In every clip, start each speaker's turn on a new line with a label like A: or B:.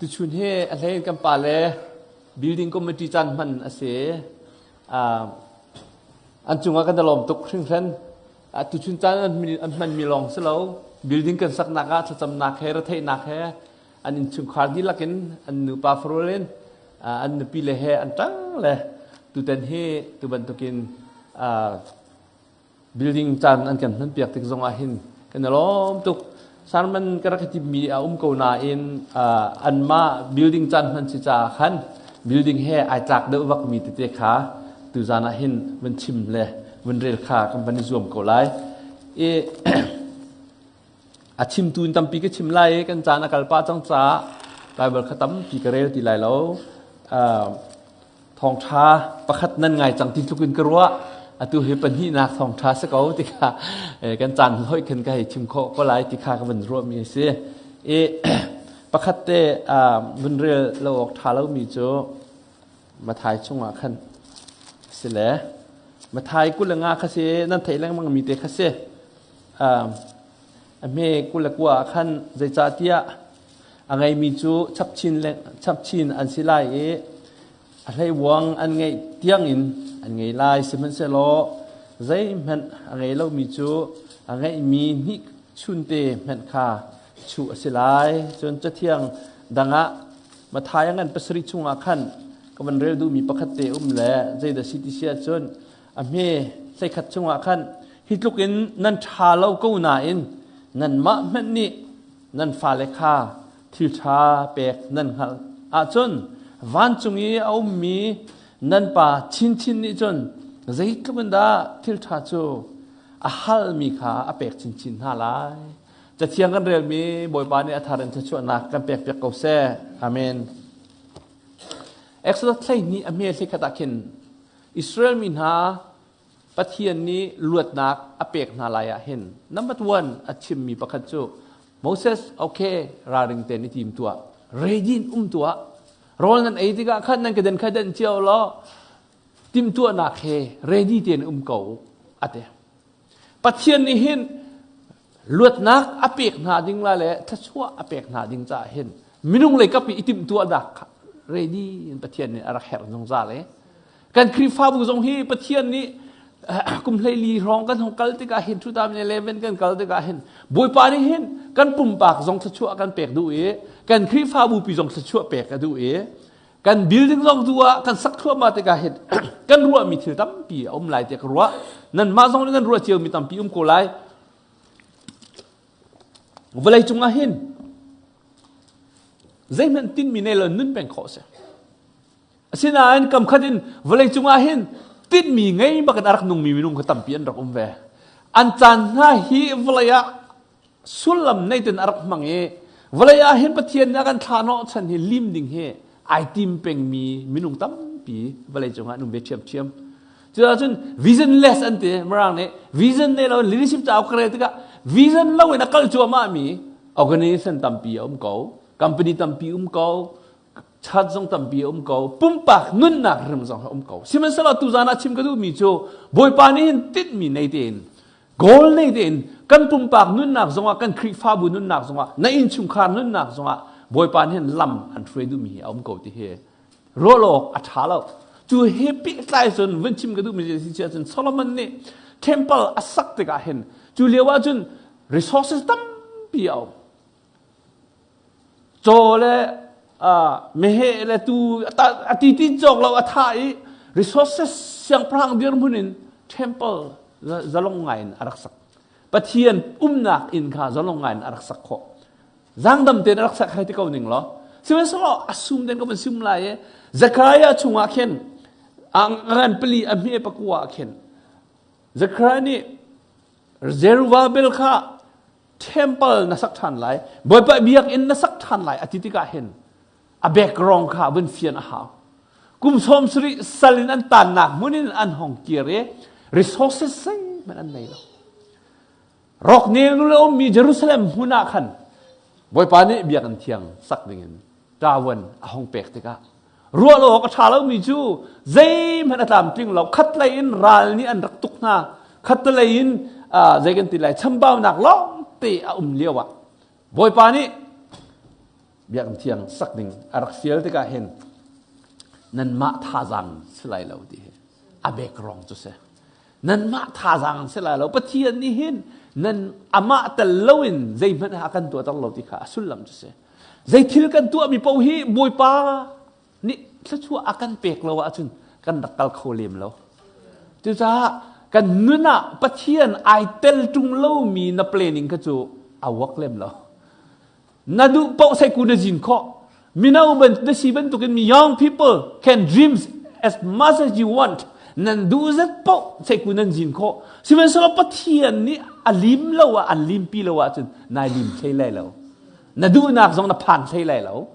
A: Tuchun hi a hlei in kan pale building committee caan hman a si. An cungah kan i lawm tuk hringhran. Tuchun caan an hmanmi lawng si lo. Building kan saknak ah thlacamnak he retheihnak he an innchungkhar dihlak in an nupa farul in an nupi le he an ṭang le tutan hi tu bantukin building caan an kan hmanpiak tik zong ah hin kan i lawm tuk. Sermon ka rak timmi a um ko nain anmah building caan hman si caah khan building he ai tlak deuh vakmi tete kha tuzan ah hin vun chim le vun rel kha kan van i zuam ko lai. I a chimtu in tampi ka chim lai i kan caan a kal pah cang caah Bible kha tampi ka rel ti lai lo. Thawngṭha pakhat nan ngai cang ti tluk in ka ruah. Atu hi pahnihnak thawngṭha si ko ti kha kan caan hoi khan ka hei chim khawh ko lai ti kha ka van ruahmi a si. I pakhat te vun rel lo awk ṭha lomi cu Mathai chungah khan si le Mathai 25 kha si nan theih lengmang mi te kha si. A hme 29 ah khan zeicahtiah a ngeimi cu chapchin an si lai i a hleivuang an ngeih tiangin an ngei lai. Sihmanhsehlaw zeihmanh a ngei lomi cu a ngeihmi hnihchunte hmanh kha chuh a si lai. Cun Cathiang dang ah Matthai a ngan pasarih chungah khan ka van rel duhmi pakhat te um le zeidah si ti si ahcun a hme 11 chungah khan hi tluk in nan ṭha lo ko nain nanmah hmanh nih nan fale kha thil ṭha pek nan hngalh ahcun vancung i a ummi nan pa chinchin nih cun zeitluk in dah thil ṭha cu a halmi kha a pek chinchin hna lai. Cathiang kan relmi Bawipa nih a thar in thluachuahnak kan pekpiak ko seh. Amen. Exodus 12 a hme 11 ah khin Israel mi hna Pathian nih luatnak a pek hna lai ah hin number one a chimmi pakhat cu Moses okay ralring tein i tim tuah ready in um tuah rawl nan ei tikah khan nan ka den kha den cio law timhtuahnak he ready tein um ko ate Pathian nih hin luatnak a pek hna ding la le thluachuah a pek hna ding caah hin minung lei kap i timhtuahnak kha ready in Pathian nih a rak herh zungzal e Kan Khrihfabu zong hi Pathian nih kum 14 hrawng kan hong kal tikah hin 2011 kan kal tikah hin Bawipa nih hin kan pumpak zong thluachuah kan pek duh i kan Khrihfabu pi zong thluachuah pek a duh i kan building zong tu ah kan sak thluahmah tikah hin kan ruahmi thil tampi a um lai tiah ka ruah. Nanmah zong nih nan ruah ciomi tampi um ko lai. Vawlei cungah hin zeihmanh tinhmi nei lo nun peng khawh a si. Asinain kamkhat in vawleicung ah hin tinhmi ngei bakin a rak nungmi minung kha tampi an rak um ve. An caan hna hi vawlei ah sullam nei ten a rak hmang i vawlei ah hin Pathian nih a kan thlah hnawh chan hi lim ding hi ai tim pengmi minung tampi vawleicung ah an um ve ṭhiamṭhiam. Cucaah visionless an ti Mirang nih vision nei lo leadership cauk ka rel tikah vision lo in a kal cuahmah mi organization tampi a um ko company tampi um ko chat zong tampi a um ko pumpak nunnak rim zong a um ko sihmanhsehlaw tuzan ah chim ka duhmi cu bawipa nih hin tinhmi nei tein goal nei tein kan pumpak nunnak zongah kan khrihfabu nunnak zongah na innchungkhar nunnak zongah bawipa nih hin lam an hruai duhmi hi a um ko ti hi ruah awk a ṭha lo cu he pehtlai cun vun chim ka duhmi si cun Solomon nih temple a sak tikah hin cu lio ah cun resources tampi a um Caw le meheh le tuu a ti ti cawk lo a thah i resources siangpahrang dirhmun in temple zalong ngai in a rak sak. Pathian umnak inn kha zalong ngai in a rak sak khawh. Zaangdam tein a rak sak hei ti ko ning law. Sihmanhsehlaw a sum den ko van sum lai i Zechariah chungah khin a ngan pali a hme pakua ah khin Zechariah nih Zerubbabel kha temple na sak ṭhan lai Bawipa biakinn na sak ṭhan lai a ti tikah hin a background kha vun fian a hau kum 70 sal in an tannak hmun in an hong kir i resources zeihmanh an nei lo rock nel le ummi Jerusalem hmun ah khan Bawipa nih biakinn thiang sak dingin ṭawan a hong pek tikah ruah lo awk a ṭha lomi cu zeihmanh a tlamtling lo khatlei in ral nih an rak tuk hna khatlei in zei kan ti lai chambaunak lawng te a um lio ah bawipa nih Biakinn thiang sak ding a rak fial tikah hin nanmah thazaang si lai lo ti hi a background cu si. Nanmah thazaang si lai lo. Pathian nih hin nan amah tel loin zeihmanh a kan tuahter lo ti kha a sullam cu si. Zei thil kan tuahmi paoh hi Bawipa nih thluachuah a kan pek lo ahcun kan rak kal kho lem lo. Cucaah kan nun ah Pathian ai tel ṭung lomi na planning kha cu a work lem lo. Na duh paoh seiku na zin khawh. Mino ban na si bantukin mi young people can dreams as much as you want. Nan duh zat paoh seiku nan zin khawh. Sihmanhsehlaw Pathian nih a lim lo ah an limpi lo ahcun nai lim hlei lai lo. Na duhnak zong na phan hlei lai lo.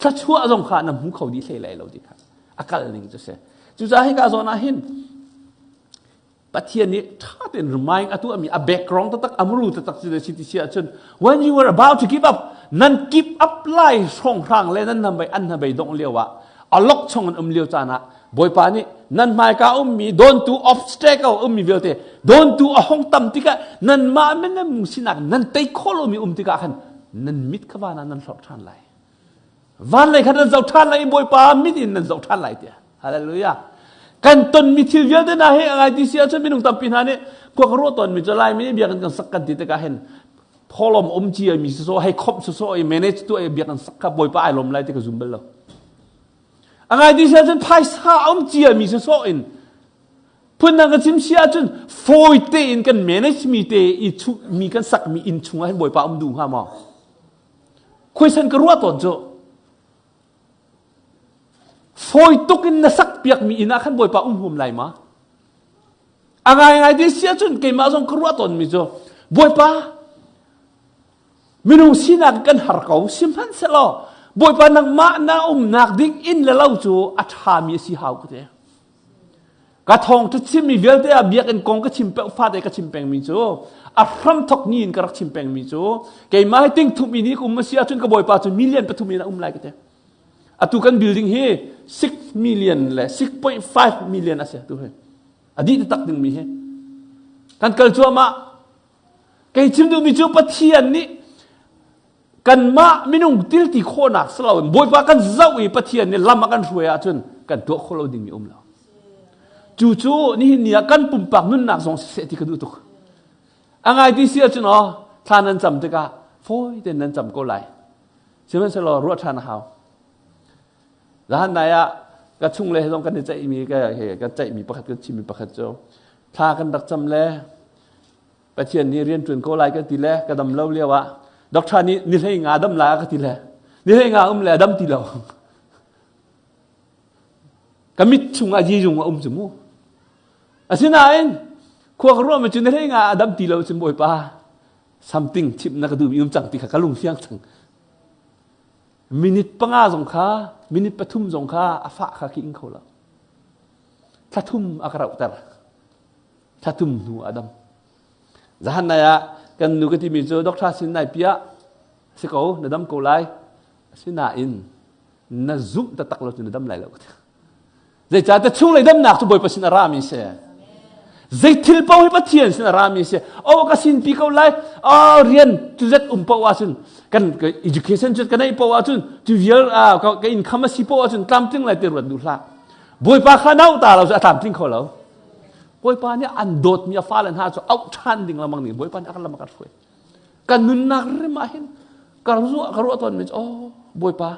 A: Thluachuah zong kha na hmu kho dih hlei lai lo ti kha a kal ning cu si. Cucaah hika zawn ah hin Pathian nih ṭha tein remind a tuahmi a background taktak a muru taktak cu si ti si ahcun when you were about to give up nan give up lai hrawnghrang le nan hnabei an hnabei dongh lio ah a lok chung an um lio caan ah Bawipa nih nan hmaika ummi dawntu obstacle ummi vialte dawntu a hong tam tikah nanmah minung sinak nan tei khawh lomi um tikah khan nan mit kha van ah nan hlorh ṭhan lai. Van lei kha nan zoh ṭhan lai i Bawipa mit in nan zoh ṭhan lai tiah. Hallelujah. Kan tonmi thil vialte hna hi a ngai ti si ahcun minung tampi hna nih khua ka ruah tawnmi cu Laimi nih biakinn kan sak kan ti tikah hin tholom um cia mi sisawh hei khomh sisawh i manage tuah i biakinn sak kha Bawipa ai lawm lai ti ka zum bal lo. A ngai ti si ahcun phaisa a um cia mi sisawh in phundang ka chim si ahcun fawi tein kan manage mi te i mi kan sakmi inn chungah hin Bawipa um duh hnga maw? Khuaisan ka ruah tawn cu fawi tuk in na sak piakmi inn ah khan Bawipa um huam lai ma? A ngaingai ti si ahcun keimah zong ka ruah tawnmi cu Bawipa minung sinak kan har ko sihmanhsehlaw Bawipa nangmah na umnak ding inn le lo cu a ṭhami a si hau ka ti. Ka thawngṭha chimmi vialte ah biakinn kong ka chim peng fate ka chim pengmi cu a hramthok ni in ka rak chim pengmi cu keimah hi tingthum in hi ka um a si ahcun ka bawipa cu million pathum in a um lai ka ti. Atu kan building hi 6 million le 6.5 million a si atu hi. A dih taktak dingmi hi. Kan kal cuahmah. Kei chim duhmi cu Pathian nih kanmah minung tilti khawhnak si loin Bawipa kan zoh i Pathian nih lam a kan hruai ahcun kan tuah khawh lo dingmi um lo. Cu cu nihin ni ah kan pumpak nunnak zong siseh ti ka duh tuk. A ngai ti si ahcun aw thla nan cam tikah fawi tein nan cam ko lai. Sihmanhsehlaw ruah ṭhan a hau. Zahan nai ah ka chung le zong kan i ceihmi ka ka ceihmi pakhat kan chimmi pakhat cu thla kan rak cam le Pathian nih rian ṭuan ko lai ka ti le ka dam lo lio ah doctor nih ni hlei nga dam lai ka ti le ni hlei nga um le dam ti lo. Ka mit chungah Jesuh a um cu mu. Asinain khua ka ruah mi cu ni hlei nga a dam ti lo cun Bawipa something chimh na ka duhmi um cang ti kha ka lung fiang cang. Minute panga zong kha minute pathum zong kha a fah kha khi ing kho lo. Thla thum a ka rauhter. Thla thum hnu a dam. Zahan nai ah kan nu ka timi cu doctor sin nai piah si ko na dam ko lai. Asinain na zumh taktak lo cu na dam lai lo ka ti. Zeicahtiah chunglei damnak cu Bawipa sin a rami si. Zei thil paoh hi Pathian sin a rami si. Oh ka sin pi ko lai. Oh rian cu zet um paoh ahcun kan education cu ka neih paoh ahcun cu vial ka income a si paoh ahcun tlamtling lai ti ruat duh hlah. Bawipa kha nau ta lo cu a tlamtling kho lo. Bawipa nih an dawtmi a fale hna cu auh ṭhan ding lengmang ning Bawipa nih a kan lam a kan hruai. Kan nunnak rim ah hin ka ruah ka ruah tawn mi cu oh Bawipa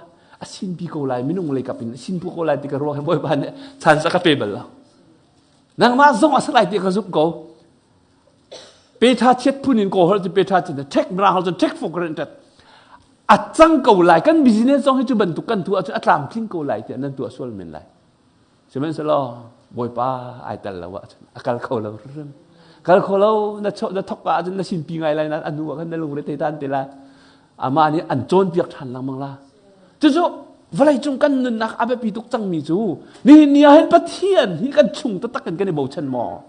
A: a sinpi ko lai minung lei kap in a sinpi ko lai ti ka ruah hin Bawipa nih chance a ka pe bal lo. Nangmah zong a si lai ti ka zumh ko. Pe tha chiat phun in ko hol cu pe tha chin take mirang hol cu take for granted. A cang ko lai kan business zong hi cu bantuk kan tuah cu a tlamtling ko lai tiah nan tuah sual men lai. Sihmanhsehlaw Bawipa ai tel lo ahcun a kal kho lo hrim. Kal kho lo na chawh na thok ahcun na sinpi ngai lai nain a hnu ah khan na lungre te tan te lai. Amah nih an cawnpiak ṭhan lengmang la. Cucu vawleicung kan nunnak a biapi tuk cangmi cu nihin ni ah hin Pathian hi kan chung taktak in kan i bochan maw?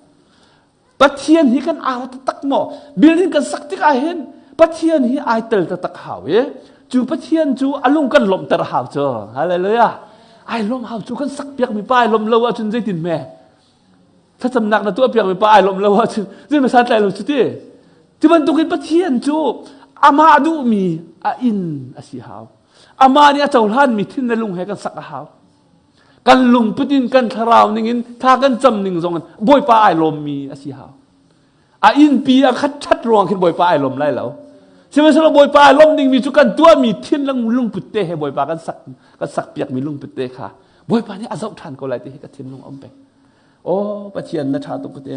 A: Pathian hi kan au taktak maw? Building kan sak tikah hin Pathian hi ai tel taktak hau i cu Pathian cu a lung kan lawmhter hau cu. Hallelujah. Ai lawm hau cu kan sak piakmi pa ai lawm lo ahcun zeitin hme? Thlacamnak na tuah piakmi pa ai lawm lo ahcun zeitin santlai lo cu ti? Cu bantukin Pathian cu amah duhmi a inn a si hau. Amah nih a cohlanmi thin le lung he kan sak a hau. Kan lungput in kan thlarau ningin thla kan cam ning zong in Bawipa ai lawmmi a si hau. A innpi a khat ṭhat ruang khin Bawipa ai lawm lai lo. Sihmanhsehlaw Bawipa ai lawm dingmi cu kan tuahmi thin le lungput te he Bawipa kan sak kan sak piakmi lungput te kha Bawipa nih a zoh ṭhan ko lai ti hi ka thinlung a um peng. Aw Pathian na ṭha tuk ka ti.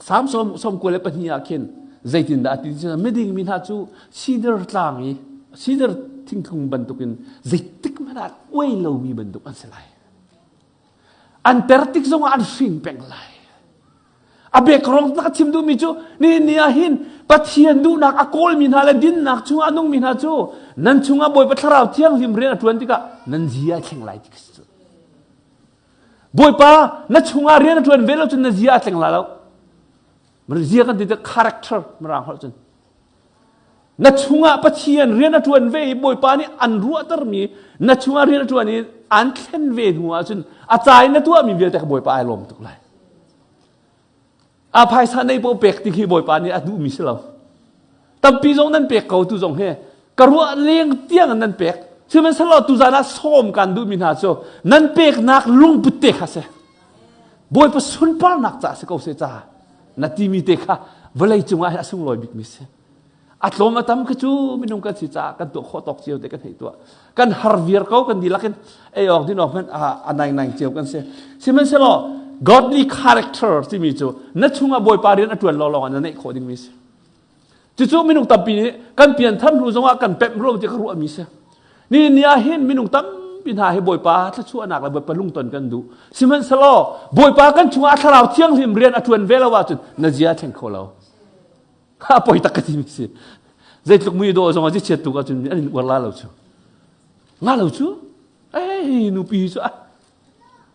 A: Salm 92 ah khin zeitindah a ti miding mi hna cu sidar tlang i sidar thingkung bantukin zeitik hmanh ah uai lomi bantuk an si lai. An ter tik zongah an hring peng lai. A background na ka chim duhmi cu ni ni ah hin Pathian duhnak a kawlmi hna le dinnak chungah a nungmi hna cu nan chungah Bawipa Thlarau Thianghlim rian a ṭuan tikah nan zia a thleng lai ti khi Bawipa na chungah rian a ṭuan ve lo cun na zia a tleng la lo. Zia kan ti tik character mirang holh cun. Na chungah Pathian rian a ṭuan ve i Bawipa nih an ruahtermi na chungah rian a ṭuan i an thlen ve hnu ahcun a ca in na tuahmi vialte kha Bawipa ai lawm tuk lai. A phaisa nei paoh pek ti khi Bawipa nih a duhmi si lo. Tampi zong nan pek ko tu zong hi ka ruah leng tiang in nan pek. Sihmanhsehlaw tuzan ah sawm kan duhmi hna cu nan peknak lungput te kha si. Bawipa sunparnak ca si ko seh ca na timi te kha vawlei cungah hin a sunglawi bikmi si. A tlawm a tam khi cu minung kan si caah kan tuah khawh tawk cio te kan hei tuah. Kan har viar ko kan dihlak in ei awk din awk hmanh a naing naing cio kan si. Sihmanhsehlaw godly character timi cu na chungah Bawipa rian a ṭuan lawnglawng ah na neih khawh dingmi si. Cucu minung tampi nih kan pianthar hnu zongah kan pemh ruang ti ka ruahmi si. Ni ni ah hin minung tampi hna hi Bawipa thluachuahnak le Bawipa lungton kan duh. Sihmanhsehlaw Bawipa kan chungah a thlarau thianghlim rian a ṭuan ve lo ahcun na zia a thleng kho lo. A poi tak ka timi si. Zeitluk mui dawh zong a chiat tuk ahcun an in uar la lo cu. Nga lo cu. Ei nupi cu ah.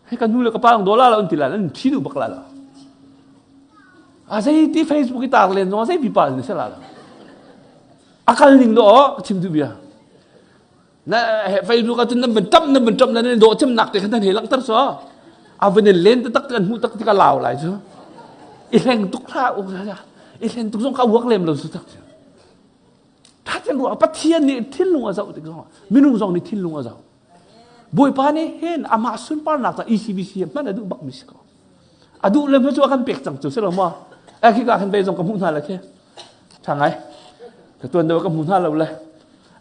A: Hei ka nu le ka pa dong daw la lo an ti la an thi duh bak la lo. A zei ti Facebook i tar len zong zei pipa ni se la lo. A kal ning do chim du bia. Na Facebook ah cun nan van ṭap nan van ṭap nan dawh cemnak te khan nan hei langhter so. A van in len tak kan hmuh tak tik a lau lai cu. I hleng tuk hlah u i hleng tuk zong ka uak lem lo su tak. Tha ten ruah Pathian nih thinlung a zoh tik zong minung zong nih thinlung a zoh. Bawipa nih hin amah sunparnak ca ECBC hman a duh bak mi si ko. A duh le cu a kan pek cang cu si lo maw? Eh khi ka khan bei zong ka hmuh hna le khi. Tha ngai. Ka tuan deuh ka hmu hna lo le.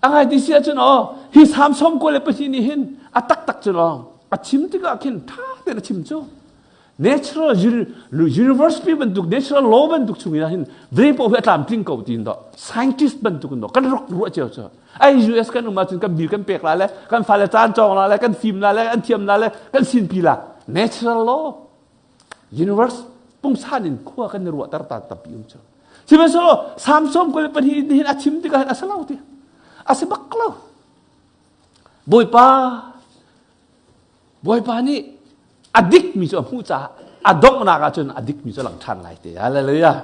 A: A ngai ti si ahcun aw hi Samson ko le pahnih nih hin a taktak cu lawng a chim tikah khin tha tein a chim cu. Natural university bantuk natural law bantuk chung in hin vei paoh hi a tlamtling ko tiin dawh scientist bantuk in dawh kan rak ruah cio cu ai US kan um ahcun kan bil kan pek la le kan fale caan cawng la le kan fim la le an thiam la le kan sinpi la natural law universe pungsan in khua kan i ruahter ta tampi um cu sihmanhsehlaw Samson kul pahnih hin a chim tikah hin a si lo ti a si bak lo Bawipa Bawipa nih a dikmi cu a hmuh caah a donghnak ah cun a dikmi cu a lang ṭhan lai te. Hallelujah.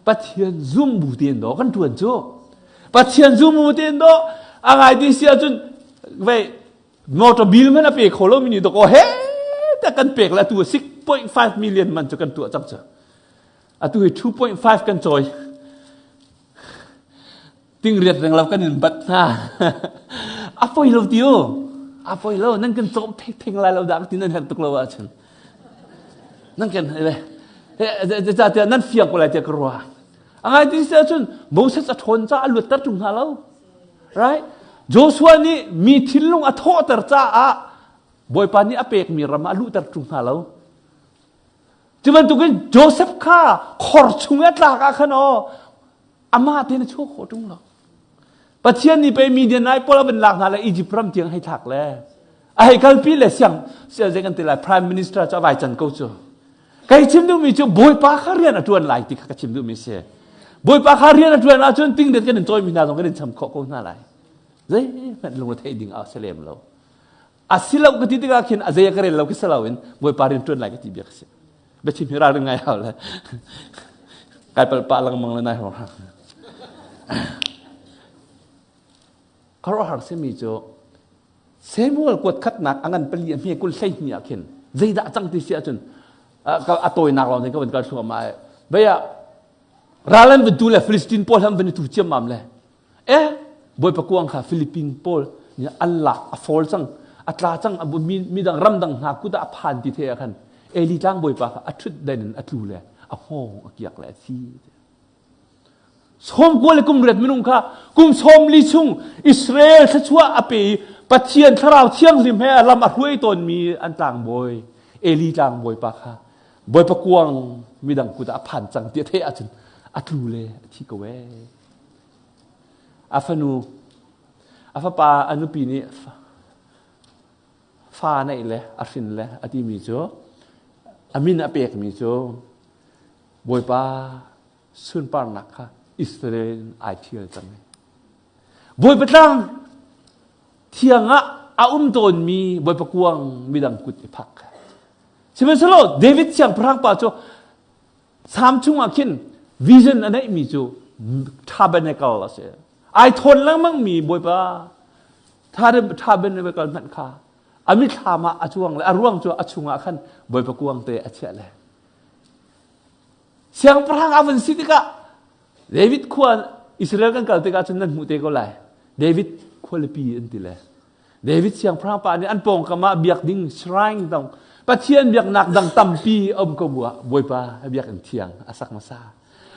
A: Pathian zum bu tein dawh kan ṭuan cu. Pathian zum bu tein dawh a ngai ti si ahcun vei motor bill man a pe kho lo mi nih dawkaw he te kan pek le atu 6.5 million man cu kan tuah cang cu. Atu hi 2.5 kan cawi. Tingriat reng lo kan in bat hna. A poi lo ti u. A poi lo nan kan cawm theng lai lo dah ti nan herh tuk lo ahcun. Nan kan le zeicahtiah nan fiang ko lai tiah ka ruah. A ngai ti si ahcun Moses a ṭhawn caah a luatter ṭung hna lo. Right? Joshua nih mi thinlung a thawhter caah Bawipa nih a pekmi ram ah a luhter ṭung hna lo. Cu bantukin Joseph kha khor chung i a tlak ah khan aw amah tein a chuak khawh ṭung lo. Pathian nih pei Midianite pawl a van lak hna le Egypt ram tiang hei thlak le a hei kalpi le siang siang zei kan ti lai prime minister cu a vai can ko cu. Kai chim duhmi cu Bawipa kha rian a ṭuan lai ti kha ka chim duhmi si. Bawipa kha rian a ṭuan ahcun tingdet kan in cawimi hna zong kan in cham khawh ko hna lai. Zeihmanh lungre theih ding a si lem lo. A si lo ka ti tikah khin a zei a ka rel lo khi si loin Bawipa rian ṭuan lai ka ti bia ka si. Biachim hi ralring ngai hau le kai palh pah lengmang le nai hawng Khuaruahhar simi cu Samuel kuat khatnak a ngan pali a hme kul 12 ah khin zeidah a cang ti si ahcun a tawinak lawng te ka van kal thluahmah i vei ah ral an van tu le Philistine pawl han van i tu ciammam le eh. Bawipa kuang kha Philippine pawl nih an lak a fall cang a tla cang midang ramdang hna kut ah a phan ti the ah khan Eli tlang bawipa kha a ṭhut den in a tlu le a hngawng a kiak le a thi. Sawm kua le kum riat minung kha kum 40 chung Israel thluachuah a pe i Pathian thlarau thianghlim he a lam a hruai tawnmi an tlangbawi Eli tlangbawi pa kha Bawipa kuang midang kut ah a phan cang ti a theih ahcun a tlu le a thi ko ee. A fanu a fapa a nupi nih fa neih le a hrin le a timi cu a min a pekmi cu Bawipa sunparnak kha Israel in ai thial cang. Bawipa tlang thiang ah a um tawnmi Bawipa kuang midang kut i phak. Sihmanhsehlaw David siangpahrang pa cu Salm chungah khin vision a neihmi cu tabernacle a si. Ai thawn lengmangmi Bawipa tabernacle hmanh kha a mithlam ah a cuang le a ruang cu a chungah khan Bawipa kuang te a chiah le Siangpahrang a vun si tikah David khua Israel kan kal tikah cun nan hmuh te ko lai. David khualipi an ti le. David siangpahrang pa nih an pawngkam ah biak ding shrine dang Pathian biaknak dang tampi a um ko bu ah Bawipa biakinn thiang a sak hmasa.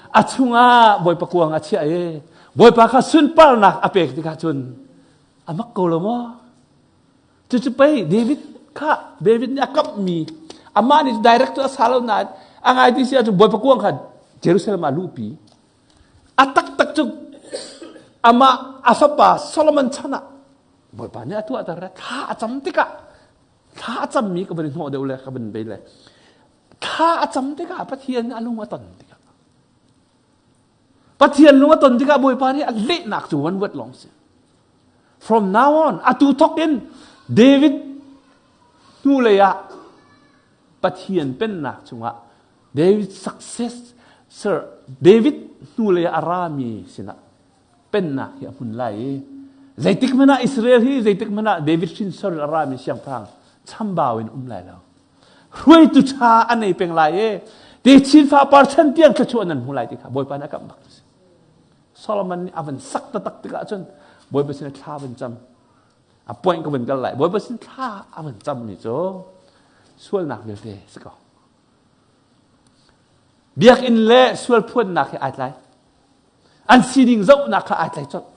A: A chungah Bawipa kuang a chiah i Bawipa kha sunparnak a pek tikah cun a mak ko lo maw? Cucu pei David kha David nih a kamhmi amah nih direct cu a sa lo nain a ngai ti si ahcun Bawipa kuang kha Jerusalem ah luhpi. A taktak cu amah a fapa Solomon chan ah Bawipa nih a tuahter thla a cam tikah thla a cammi ka van i hnawh deuh le ka van bei le thla a cam tikah Pathian nih a lung a ton tikah Pathian lung a ton tikah Bawipa nih a lehnak cu one word lawng si. From now on, atu thawk in David hnulei ah Pathian pennak chungah David success sir David hnulei ah a rami sinah pennak hi a hmun lai i zeitik hmanh ah Israel hi zeitik hmanh ah David hrinsor a rami siangpahrang chambau in um lai lo. Hruaitu ṭha a nei peng lai i techin fapar chan tiang thluachuah nan hmu lai ti kha Bawipa nih a kamh bak si. Solomon nih a van sak taktak tikah cun Bawipa sin thla van cam. A point ka van kal lai. Bawipa sin thla a van cam mi cu sualnak vialte si ko. Biakinn le sual phuannak hi ai tlai. An sining zohnak kha ai tlai colh.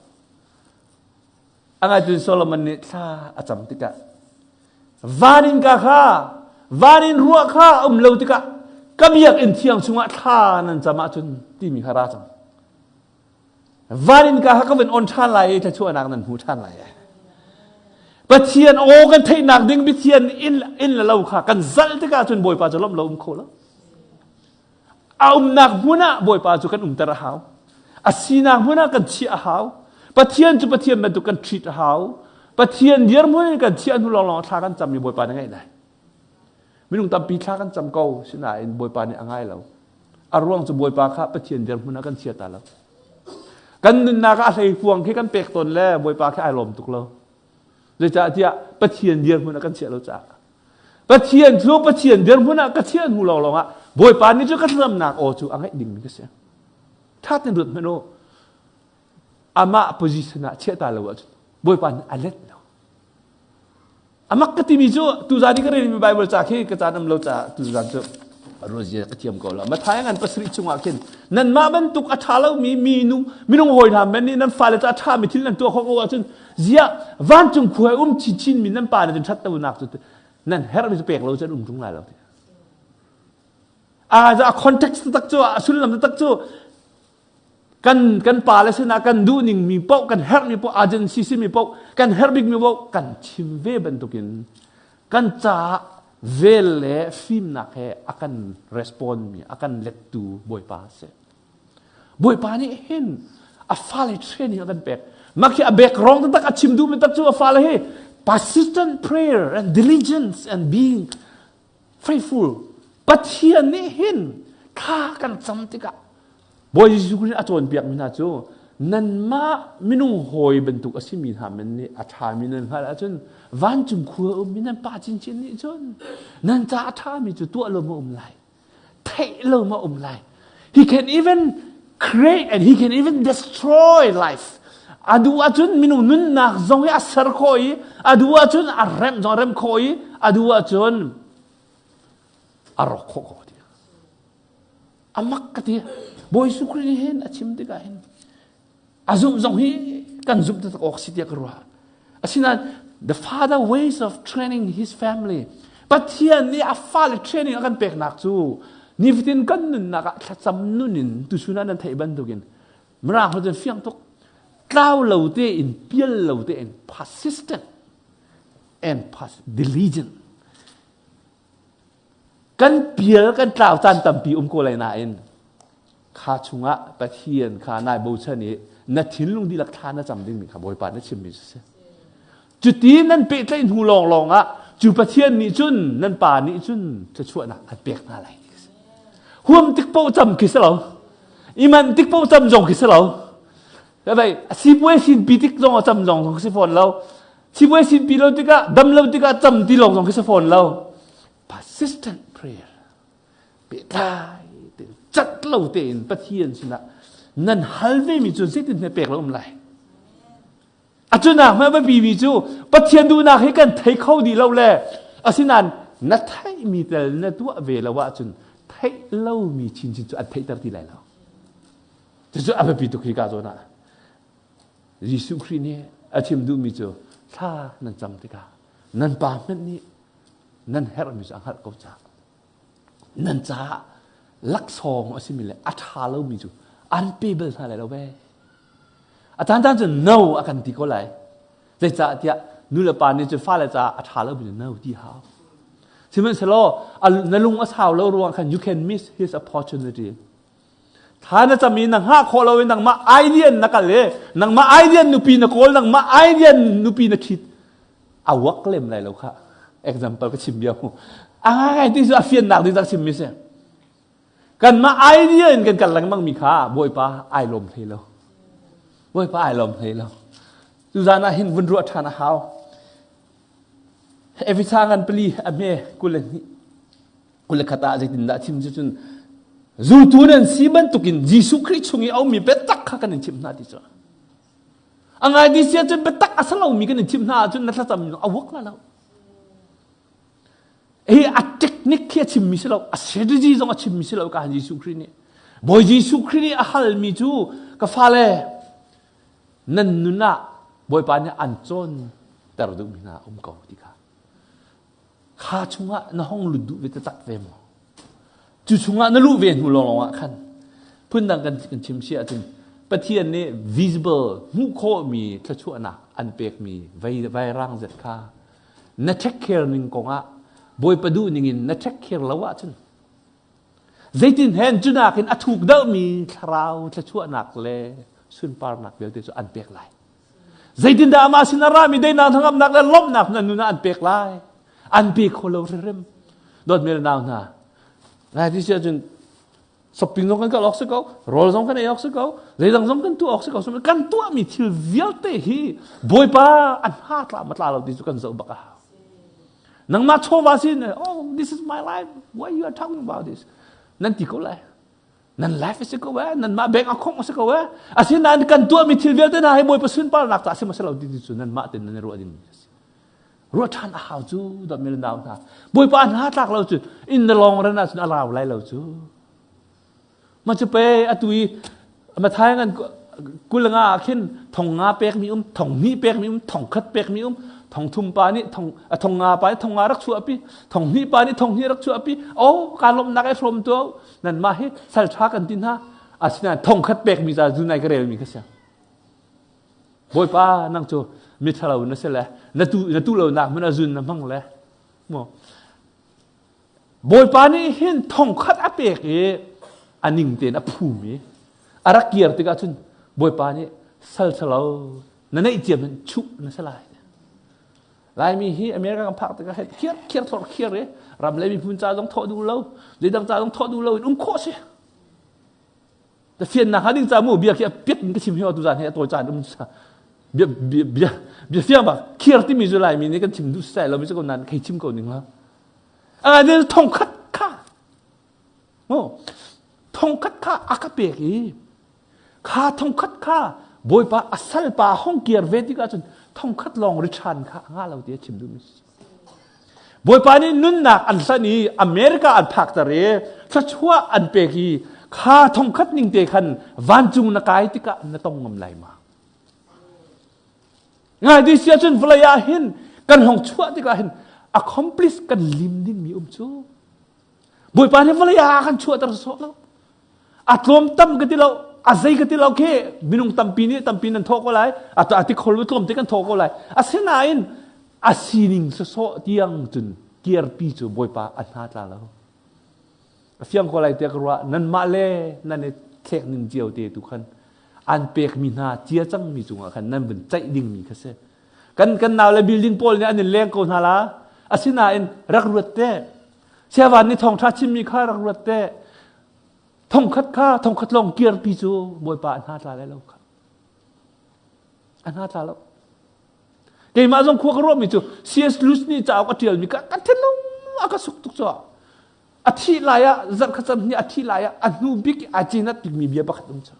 A: A ngaitun Solomon nih thla a cam tikah van in ka kha van in ruah kha a um lo tikah ka biakinn thiang chungah thla nan cam ahcun timi kha ra cang. Van in ka kha ka van on ṭhan lai i thluachuahnak nan hmu ṭhan lai. Pathian aw kan theihnak ding Pathian inn, inn le lo kha kan zalh tikah cun Bawipa cu lawmh lo um kho lo. A umnak hmun ah Bawipa cu kan umter a hau. A sinak hmun ah kan chiah a hau. Pathian cu Pathian bantuk kan treat a hau. Pathian dirhmun in kan chiah hnu lawnglawng thla kan cammi Bawipa nih ngaih lai. Minung tampi thla kan cam ko sinain Bawipa nih a ngai lo. A ruang cu Bawipa kha Pathian dirhmun ah kan chia ta lo. Kan nunnak ah a hleifuang khi kan pek tawn le Bawipa khi ai lawm tuk lo. Zeicahtiah Pathian dirhmun ah kan chiah lo caah. Pathian cu Pathian dirhmun ah ka chiah hnu lawnglawng ah Bawipa nih cu ka thlacamnak aw cu a ngaih dingmi ka si. Ṭha tein ruat hmanh u. Amah position ah chiah ta lo ahcun Bawipa nih a let lo. Amak ka timi cu tuzan i ka relmi Bible ca khi ka caan um lo caah tuzan cu ruazia ka thiam ko lo. Matthai ngan pasarih chungah khin nanmah bantuk a ṭha lomi minu minung hawi hna men nih nan fale ca a ṭhami thil nan tuah khawh ko ahcun ziah vancung khua um chinchin mi nan pa nih cun ṭhat lonak cu nan herhmi cu pek lo cu an um ṭung lai lo a a context tak cu a sullam tak cu kan kan pa le sinah kan duh ning mi paoh kan herh mi paoh agency si mi paoh kan herh bik mi paoh kan chim ve bantukin kan caah vel le fimnak he a kan respond mi a kan lettu bawipa a si Bawipa nih hin a fale training a kan pek. Mah khi a background tak a chim duhmi tak cu a fale hi persistent prayer and diligence and being faithful. Pathian nih hin thla kan cam tikah Bawi Jesuh Khrih a cawnpiakmi hna cu nanmah minung hawi bantuk a simi hna men nih a ṭhami nan hngalh ahcun vancung khua ummi nan pa chinchin nih cun nan ca a ṭhami cu tuah lo ma um lai. Theih lo ma um lai. He can even create and he can even destroy life. A duh ahcun minung nunnak zong hi a ser khawh i a duh ahcun a remh zong a remh khawh i a duh ahcun a rawk khawh ko ti. A mak ka ti. Bawi Jesuh Khrih nih hin a chim tikah hin a zumh zong hi kan zumh taktak awk si tiah ka ruah. Asinain the father ways of training his family Pathian nih a fale training a kan peknak cu nifatin kan nunnak ah thlacam nun in tuchun ah nan theih bantukin Mirang ho cun fiang tuk tlau lo tein pial lo tein persistent and diligent kan pial kan tlau caan tampi um ko lai nain kha chungah Pathian kha nai bochan i na thinlung dihlak thla na cam dingmi kha Bawipa na chimmi cu si. Cuti nan pehtlaih hnu lawnglawng ah cu Pathian nih cun nan pa nih cun thluachuahnak an pek hna lai ti si. Huam tik paoh cam khi si lo. Iman tik paoh cam zong khi si lo. Vai sipuai sin pi tik zong a cam zong khi si fawn lo. Sipuai sin pi lo tikah dam lo tikah cam ti lawng zong khi si fawn lo. Persistent prayer. Pehtlai tein cat lo tein Pathian sinah nan hal vemi cu zeitin hme pek lo um lai. A cunak hmanh biapi mi cu Pathian duhnak hi kan thei kho dih lo le asinain na theihmi tel na tuah ve lo ahcun theih lomi chinchin cu an theihter ti lai lo. Cucu a biapi tuk hi ka zawn ah. Jesuh Khrih nih a chim duhmi cu thla nan cam tikah nan pa hmanh nih nan herhmi cu a hngalh ko caah nan caah laksawng a simi le a ṭha lomi cu an pe bal hna lai lo ve. A caan caan cu no a kan ti ko lai. Zeicahtiah nu le pa nih cun fale caah a ṭha lomi cu no ti hau. Sihmanhsehlaw na lung a sau lo ruang khan you can miss his opportunity. Thla na cam i na hngah khawh lo i nangmah idea na kal i nangmah idea nupi na kawl nangmah idea nupi na ṭhit a wak lem lai lo kha example ka chim bia mu a ngai ti cu a fiannak ding tak chim mi si kanmah idea in kan kal lengmang mi kha bawipa ai lawm hlei lo bawipa ai lawm hlei lo tuzan ah hin vun ruah ṭhan a hau Efesa ngan pali a hme 22 21 ah zeitindah chim cu cun zultu nan si bantukin Jesuh Khrih chung i a ummi biatak kha kan in chimh hna ti cu a ngai ti si ahcun biatak a si lomi kan in chimh hna ahcun na thlacam a wak la lo hi a technique khi a chimmi si lo a strategy zong a chimmi si lo ka Jesuh Khrih nih Bawi Jesuh Khrih nih a halmi cu ka fale nan nun ah Bawipa nih an cawnter duhmi hna um ko ti kha kha chungah na hong lut duh ve taktak ve maw cu chungah na luh ve hnu lawnglawng ah khan phundang kan kan chim si ahcun Pathian nih visible hmuh khawhmi thluachuahnak an pekmi vairang zet kha na take care ning kongah Bawipa duh ningin na take care lo ahcun zeitin hen cunak in a thuk deuhmi thlarau thluachuahnak le sunparnak vialte cu an pek lai Zeitindah amah sin a rami deinak hnangamnak le lawmhnak na nun ah an pek lai? An pe kho lo hrimhrim. Dawtmi le nau hna, ngai ti si ahcun shopping zong kan kal awk si ko, rawl zong kan ei awk si ko, zeidang zong kan tuah awk si ko. Kan tuahmi thil vialte hi Bawipa an ha tla ma tla lo ti cu kan zoh bak a hau. Nangmah chawva sin, oh, this is my life. Why you are talking about this? Nan ti ko lai. Nan life a si ko eh, nanmah bank account a si ko eh. Asinain kan tuahmi thil vialte hna hi Bawipa sunparnak ca a si maw si lo ti cu nanmah tein nan i ruah ding a si. Ruah ṭhan a hau cu dawtmi le nau hna. Bawipa hna tlak lo cu in the long run ahcun a rau lai lo cu. Ma cu pe atu i Mathai ngan 20 ah khin 5000 pekmi um, 2000 pekmi um, 1000 pekmi um, 3000 pa nih thong a 5000 pa nih 50 rak chuahpi, 2000 pa nih 20 rak chuahpi. Oh, ka lawmhnak ai hrawm tu nanmah hi sal ṭha kan ti hna. Asinain 1000 pekmi ca zunai ka relmi kha si. Bawipa nang cu mi ṭhalo na si le na tu na tu lo nak hmun a zun na hmang le mo Bawipa nih hin 1000 a pek i a ning tein a phum i a rak kir tikah cun Bawipa nih sal ṭhalo na neih ciam in chuh na si lai. Laimi hi America kan phak tikah hei khiar khiar thor khiar i ram le miphun ca zong thawh duh lo zeidang ca zong thawh duh lo in um khawh si. Ta fiannak hnga ding ca mu bia khi a piat in ka chim hi tu zan hi a tawi caan um bia bia bia bia fiang bak khiar timi cu Laimi nih kan chim duh sai lo mi cu ko nan khei chim ko ning la. A den 1000 kha mu 1000 kha a ka pek i kha 1000 kha. Bawipa a salpa hong kir ve tikah cun thongkhat lawng ri ṭhan kha a ngah lo ti a chim duhmi si. Bawipa nih nunnak an hlanh i America an phakter i thluachuah an pek i kha thongkhat ning te khan vancung na kai tikah na tong ngam lai ma? Ngai ti si ahcun vawlei ah hin kan hong chuah tikah hin accomplish kan lim dingmi um cu. Bawipa nih vawlei ah kan chuahter sawh lo. A tlawm tam ka ti lo, a zei ka ti lo khi minung tampi nih tampi nan thawh ko lai, a ti khol tlawm te kan thawh ko lai. Asinain a sining sawsawh tiang cun kirpi cu Bawipa a hna tla lo. A fiang ko lai tiah ka ruah nanmah le nan i thlek ning cio te tu khan an pekmi hna cia cangmi cungah khan nan vun ceih dingmi kha si. Kan kan nau le building pawl nih an in leng ko hna la. Asinain rak ruat te. Siavan nih thawngṭha chimmi kha rak ruat te. Thongkhat kha thongkhat lawng kirpi cu Bawipa a hna tla lai lo kha. A hna tla lo. Keimah zong khua ka ruahmi cu C.S. Lewis nih cauk a ṭialmi ka ka thinlung a ka suk tuk cu. A thih lai ah zarh khat nih a thih lai ah a hnu bik a cinat bikmi bia pakhat um cu.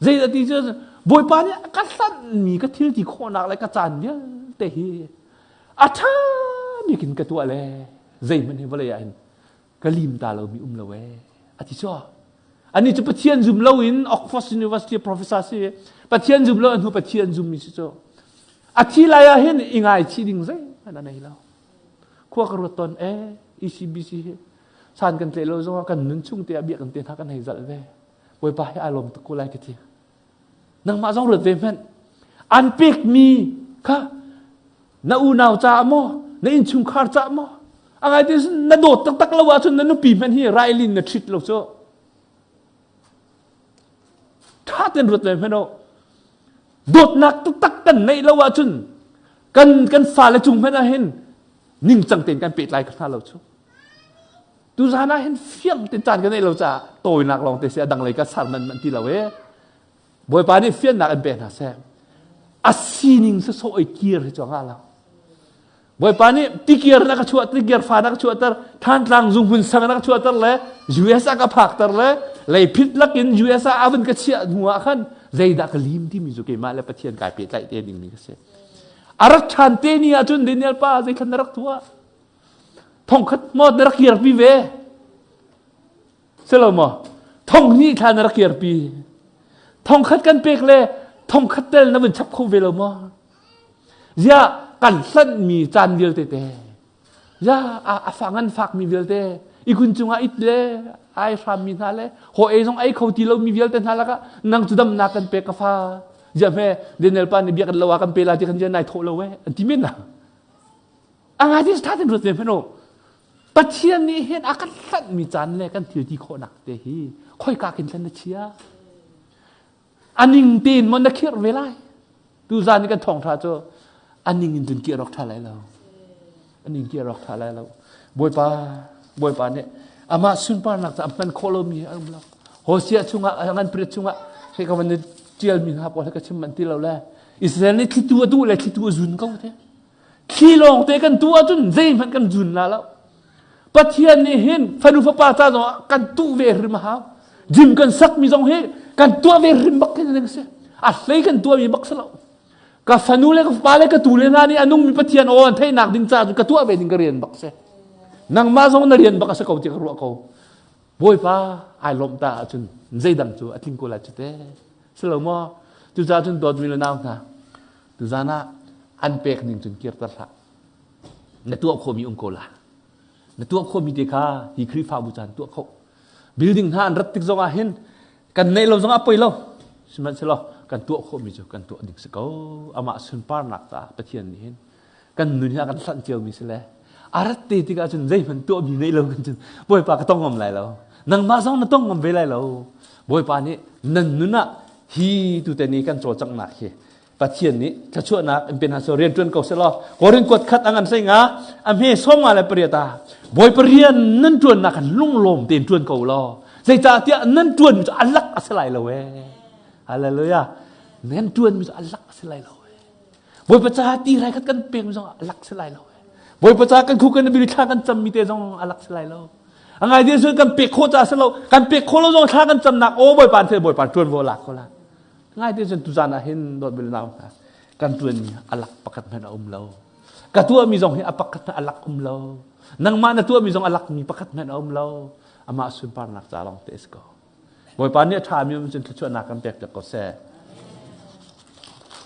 A: Zei dah ti cu Bawipa nih a ka hlanhmi ka thil ti khawhnak le ka caan vialte hi a ṭha bik in ka tuah le zeihmanh hi vawlei ah hin ka lim ta lomi um lo ee a ti cu. Ani cu Pathian zum lo in Oxford University professor si Pathian zum lo hnu Pathian zummi si cu. A thi lai ah hin i ngaichih ding zeihmanh a nei lo. Khua ka ruat tawn ee ECBC hi san kan tleh lo zongah kan nun chung te ah biak kan te hna kan hei zalh ve. Bawipa hi aa lawm tuk ko lai ka ti. Nangmah zong ruat ve hmanh. An pekmi kha na unau caah maw, na innchungkhar caah maw, a ngai ti na dawt taktak lo ahcun na nupi hmanh hi railin na ṭhit lo cu. Ṭha tein ruat ve hmanh u. Dawtnak taktak kan neih lo ahcun kan kan fale cung hmanh ah hin ningcang tein kan pehtlai hna lo cu. Tuzaan ah hin fiang tein caan ka neih lo caah tawinak lawng te si a dang lei ka sar man man ti lo e. Bawipa nih fiannak in pe hna seh. A sining sawsawh i kir hi cu a ngah lo. Bawipa nih tikir na ka chuah tikir fa na ka chuahter Thantlang zunghmun sang na ka chuahter le US ah ka phakter le leiphit lakin US ah a vun ka chiah hnu ah khan zeidah ka lim timi cu keimah le Pathian kai pehtlaih te dingmi ka si. A rak ṭhan te ni ahcun Daniel pa zeithlan na rak tuah? Thongkhat maw na rak kirpi ve? Si lo maw? Thong hnih thla na rak kirpi. Thongkhat kan pek le thongkhat tel na vun chap kho ve lo maw? Ziah kan hlanhmi caan vialte te. Ya a fa ngan fakmi vialte ikun cungah it le ai hrammi hna le ho ei zong ei kho ti lomi vialte hna lakah nang cu damnak kan pek ka fa ziah hme Daniel pa nih bia kan lo ah kan pe la ti kan nai thawh lo eh an ti men na A ngai ti ṭha tein ruat ve hmanh u. Pathian nih hin a kan hlanhmi caan le kan thil ti khawhnak te hi khoika kin thlen na chia. A ning tein maw na khirh ve lai. Tuzaan i kan thawngṭha cu a ning in cun kir awk ṭha lai lo. A ning kir awk ṭha lai lo. Bawipa, Bawipa nih amah sunparnak ca a hman khawh lomi a um lo. Hosea chungah, ngan prit chungah hei ka van ṭialmi hna pawl he ka chim manh ti lo le Israel nih thlitu a duh le thlitu a zun ko te. Thli lawng te kan tuh ahcun zeihmanh kan zun la lo. Pathian nih hin fanu fapa ca zong ah kan tuh ve hrim a hau. Gym kan sakmi zong hi kan tuah ve hrim bak khi si. A hlei kan tuahmi bak si lo. Ka fanu le ka fapa le ka tu le hna nih a nungmi Pathian aw an theihnak ding caah cun ka tuah ve ding ka rian bak si. Nangmah zong na rian bak a si ko ti ka ruah ko. Bawipa ai lawmh ta ahcun zeidang cu a tling ko lai cu te. Si lo maw? Cucaah cun dawtmi le nau hna, tuzan ah an pek ning cun kirter hlah. Na tuah khawhmi um ko la. Na tuah khawhmi te kha hi Khrihfabu caan tuah kho. Building hna an rat tik zong ah hin kan neih lo zong ah poi lo. Sihmanhsehlaw kan tuah khawhmi cu kan tuah ding si ko. Amah sunparnak caah Pathian nih hin kan nun hi a kan hlanh ciomi si le a rat te tikah cun zeihmanh tuahmi nei lo kan cun Bawipa ka tong ngam lai lo. Nangmah zong na tong ngam ve lai lo. Bawipa nih nan nun ah hi tute ni kan cawlcanghnak hi Pathian nih thluachuahnak in pe hna seh rian ṭuan ko seh law Korin kuat khat a ngan sei nga a hme sawm nga le pariat ah Bawipa rian nan ṭuannak khan lunglawm tein ṭuan ko law zeicahtiah nan ṭuanmi cu a lak a si lai lo ee Hallelujah nan ṭuanmi cu a lak a si lai lo ee Bawipa caah ti rai khat kan pekmi zong a lak si lai lo ee Bawipa caah kan khu kan bili thla kan cammi te zong a lak si lai lo a ngai ding kan pek khawh caah si lo kan pek khawh lo zong thla kan camnak aw Bawipa an thei Bawipa ṭuanvo lak ko la. Ngai te cun tuzan ah hin dawt bil nau hna kan tuanmi alak pakhat hmanh a um lo. Ka tuahmi zong hi a pakhat hmanh alak um lo. Nangmah na tuahmi zong alak mi pakhat hmanh a um lo. Amah sunparnak ca lawng te si ko. Bawipa nih a ṭhami um cun thluachuahnak kan pek piak ko seh.